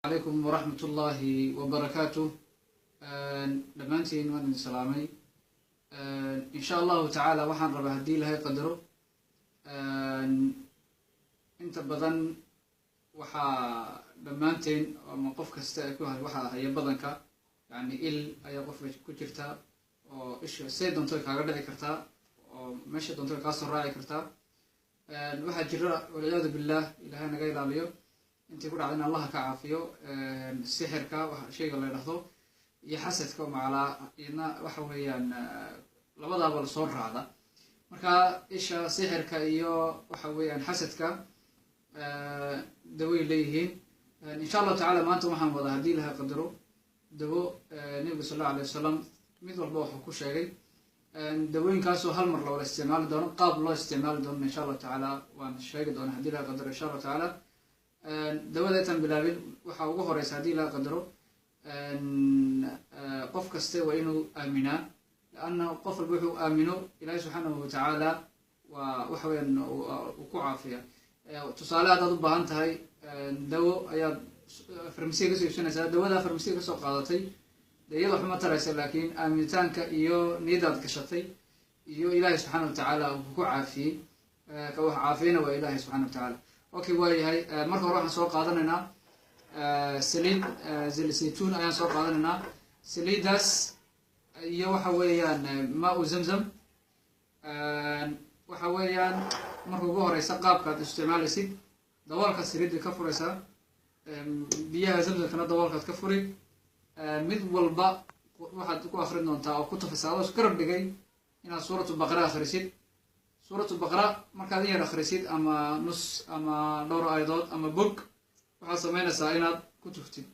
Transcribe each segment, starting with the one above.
Calaykum waraxmat ullaahi wabarakaatuh. Dhammaantiin waan idin salaamay. Insha Allahu tacaala waxaan rabaa, haddii Ilahay qadaro, inta badan waxaa dhammaanteen ama qof kasta ay ku waxaa haya badanka, yani il ayaa qofka ku jirta oo isha say doonto ay kaaga dhici kartaa oo meesha doonto ay kaa soo raaci kartaa. Waxaa jira, walciyaadu billah, Ilahay naga ilaaliyo, intii ku dhacda in Allaha ka caafiyo, sixirka shayga la ydhahdo iyo xasadka macalaa iyadna waxa weeyaan labadaaba lasoo raacda. Marka isha sixirka iyo waxa weeyaan xasadka daway leeyihiin. Insha Allahu tacala maanta waxaan wadaa, haddii Ilahay qadaro, dawo Nebigu sal Allahu alay wasalam mid walba wuxuu ku sheegay. Dawooyinkaasoo hal mar lawada isticmaali doono, qaab loo isticmaali doono insha Allahu tacaala waan sheegi doona hadii Ilahay qadaro, insha Allahu tacaala. Dawada intaan bilaabin, waxaa ugu horeysa, haddii Ilahay qadaro, qof kaste waa inuu aaminaa, leanna qof walba wuxuu aamino Ilahay subxaanahu watacaala waa waxa weyaan uu ku caafiya. Tusaale, haddaad u baahan tahay dawo ayaad farmasiga kasoo iibsanaysaa. Dawadaa farmasiga kasoo qaadatay dee iyada waxuma taraysa, laakiin aaminitaanka iyo niyadaad gashatay iyo Ilaahay subxaana watacaala uu ku caafiyey, ka wax caafiyana waa Ilaahay subxana watacaala. Okay, waa yahay. Marka hore waxaan soo qaadanaynaa saliid zaytuun ayaan soo qaadanaynaa, saliiddaas iyo waxa weeyaan maa-u zamzam. Waxa weeyaan marka ugu horeysa qaabkaad isticmaalaysid, daboolkaad saliidda ka furaysaa, biyaha zamzamkana daboolkaad ka furi. Mid walba waxaad ku akrin doontaa oo ku tufaysaa adoo isku garab dhigay inaad Suuratu Baqra akhrisid. Suuratu Baqra markaad in yar akhrisid, ama nus ama dhowr aayadood ama bog, waxaad samaynaysaa inaad ku tuftid,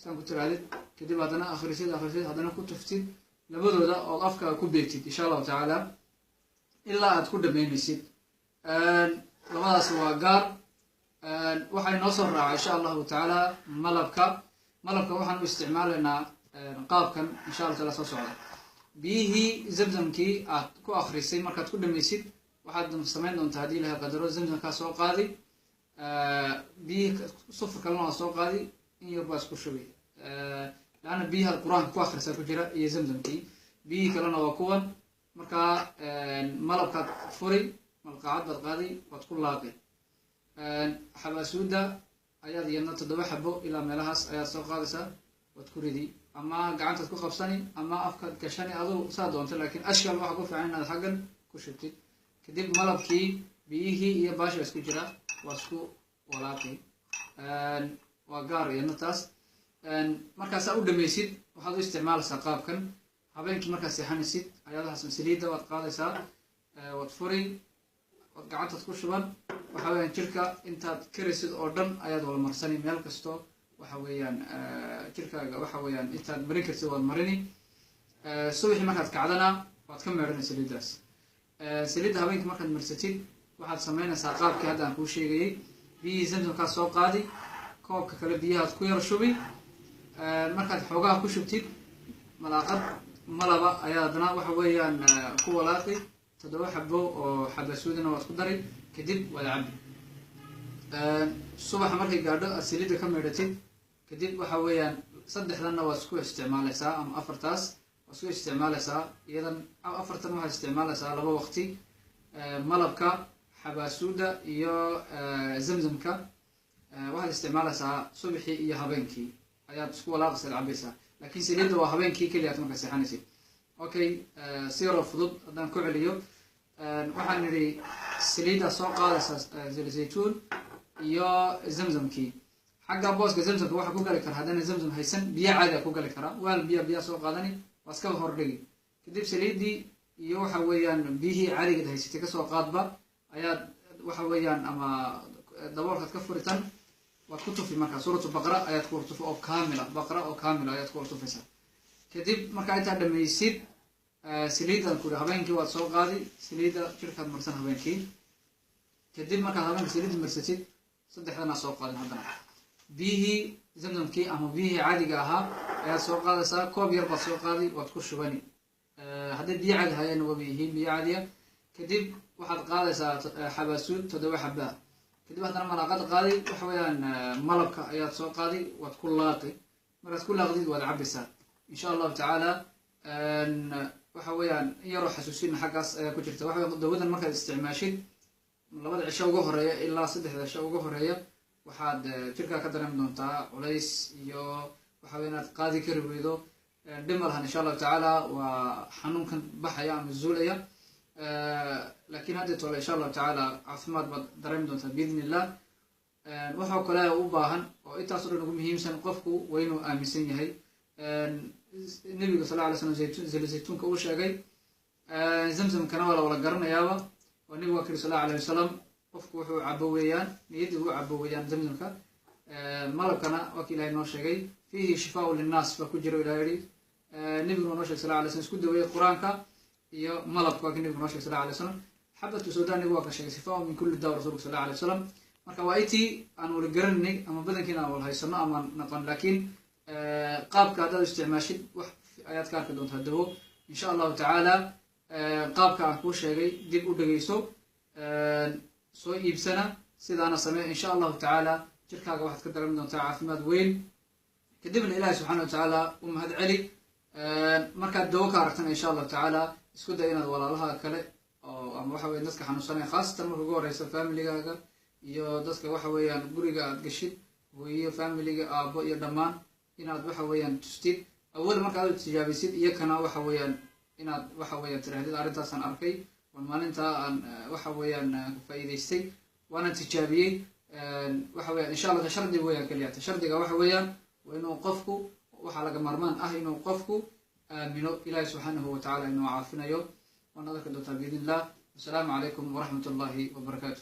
saan ku tirahdid. Kadib haddana akhrisid, akhrisid, haddana ku tuftid labadooda ood afka ku beegtid, insha Allahu tacaala, ilaa aad ku dhamaynaysid. Labadaas waa gaar. Waxay noo soo raaca, insha Allahu tacaala, malabka. Malabka waxaan u isticmaalaynaa qaabkan, insha Allah taala, soo socda. Biyihii zamzamkii aad ku akrisay markaad ku dhamaysid, waxaad samayn doontaa, haddii Ilahay qadaro, zamzamkaa soo qaadi, biyihii sufur kalena waa soo qaadi, in yar baa isku shubi, leanna biyahaad Qur-aanka ku akhrisaa ku jira iyo zamzamkii, biyihii kalena waa kuwan. Markaa malabkaad furi, malqaacad baad qaadi, waad ku laaqi. Xabaasuudda ayaad iyadna 7 xabo ilaa meelahaas ayaad soo qaadaysaa, waad ku ridi, ama gacantaad ku qabsani ama afkaad gashani, aduu saa doonto, laakiin ashkal waxaa ku fiican inaad xaggan ku shubtid. Kadib malabkii, biyihii iyo baashi baa isku jira, waa isku walaaqi, waa gaar iyadna taas. Markaasaa u dhamaysid, waxaad u isticmaalaysaa qaabkan. Habeenkii markaad seexanaysid ayaad waxaas saliidda waad qaadaysaa, waad furi, waad gacantaad ku shuban. Waxa weeyaan jirka intaad karaysid oo dhan ayaad wala marsani, meel kasto waxa weeyaan jirkaaga waxa weeyaan intaad marin kartid waad marini. Subaxii markaad kacdana waad ka meedhanay saliiddaas. Saliidda habeenkii markaad marsatid, waxaad samaynaysaa qaabkii hadda aan kuu sheegayay. Biyihii zamzamkaad soo qaadi, koobka kale biyahaad ku yar shubi. Markaad xoogaha ku shubtid, malaaqad malaba ayaa haddana waxa weeyaan ku walaaqi, 7 xabo oo xabasuudina waad ku dari, kadib waad cabbi. Subaxa markay gaadho aad saliidda ka meedhatid kadib, waxa weeyaan saddexdanna waad isku isticmaalaysaa ama afartaas waad isku isticmaalaysaa. Iyadan afartan waxaad isticmaalaysaa laba waqti: malabka, xabaasuudda iyo zamzamka. Waxaad isticmaalaysaa subaxii iyo habeenkii ayaad isku walaaqaysa, ad cabaysaa, laakiin saliidda waa habeenkii keliya aad markaa seexanaysid. Okay, si yaroo fudud haddaan ku celiyo, waxaan nidhi saliiddaa soo qaadaysaa zaytuun iyo zamzamkii. Xagga booska zamzamka waxaa ku gali kara, haddana zamzam haysan, biyo caadi a ku gali karaa, waal biya biyaa soo qaadani, waa iskaba hordhigi. Kadib saliiddii iyo waxa weeyaan biyihii caadigeed haysatay kasoo qaadba ayaad waxa weeyaan ama daboolkaad ka furitan, waad ku tufi. Markaa Suuratu Baqra ayaad ku hortufi oo kaamila, Baqra oo kaamila ayaad ku hortufaysaa. Kadib markaa intaad dhamaysid, saliiddan ku habeenkii waad soo qaadi, saliidda jirkaad marsan habeenkii. Kadib markaad habeenka saliidda marsatid, saddexdanaa soo qaadin, haddana biyihii zamzamkii ama biyihii caadiga ahaa ayaad soo qaadaysaa, koob yar baad soo qaadi, waad ku shubani, hadday biyo caadi hayana waaba yihiin biyo caadiya. Kadib waxaad qaadaysaa xabaasuud 7 xabaa. Kadib haddana malaaqada qaaday, waxa weeyaan malabka ayaad soo qaaday, waad ku laaqi. Markaad ku laaqdid, waad cabaysaa, insha Allahu tacaala. Waxa weeyaan in yaroo xasuusin xaggaas ayaa ku jirta. Waxa weyan dawadan markaad isticmaashid 2da cisho uga horeeya ilaa 3da cisho uga horeeya, waxaad jirkaa ka dareemi doontaa culays iyo waxa weya inaad qaadi kari weydo. Dhib ma lahan, insha Allahu tacaala, waa xanuunkan baxaya ama zuulaya. Laakiin haddii tole, insha Allahu tacaala, caafimaad baad dareemi doontaa biidn Illah. Waxoo kale u baahan oo intaas o dhan ugu muhiimsan, qofku waa inuu aaminsan yahay Nebiga sal lla alay slam zaytun zaytuunka uu sheegay. Zamzamkana waa la wala garanayaaba, oo nebigu waa kiri sal alla alayh wasalam, qofku wuxuu cabo weeyaan niyaddii uu cabo weeyaan Zamzamka. Malabkana waa ki Ilahay noo sheegay, fiihi shifaau linnaas baa ku jira Ilahay yihi. Nebiguna noo shegay sal lla alay slam, isku daweeyey Qur-aanka iyo malabka, waa ki nebigu noo shegay sal alla alay slam. Xabatu sawda nebigu waa ka sheegay, shifaau min kulli daw, rasulka sal alla alay wasalam. Marka waa intii aan wala garanaynay ama badankiina aan wala haysano ama naqon, laakiin qaabka haddaad isticmaashid wax ayaad ka arki doontaa dawo, insha Allahu tacaala. Qaabka aan kuu sheegay dib u dhegeyso, soo iibsana, sidaana samee, insha Allahu tacaala jirkaaga waxaad ka dareemi doontaa caafimaad weyn. Kadibna Ilahi subxana wa tacaala u mahad celi. Markaad dawo ka aragtana, insha Allahu tacaala, isku day inaad walaalaha kale oo ama waxa weya dadka xanuunsanaya, khaasatan marka ugu horeysa familigaaga iyo dadka waxa weeyaan guriga aad gashid, hooyo, familiga, aabo iyo dhammaan, inaad waxa weeyaan tustid awal marka aad tijaabisid, iyo kana waxa weeyaan inaad waxa weeyaan tirahdid arrintaasaan arkay, waan maalintaa aan waxa weeyaan faa'iidaystay, waana tijaabiyey. Waxa weyan insha Allah shardi weeyaan keliyata, shardiga waxa weeyaan waa inuu qofku, waxaa laga maarmaan ah inuu qofku aamino Ilahi subxaanahu watacala inuu caafinayo. Waana arki doontaa biidn Illah. Wasalaamu calaykum waraxmat ullahi wabarakaatu.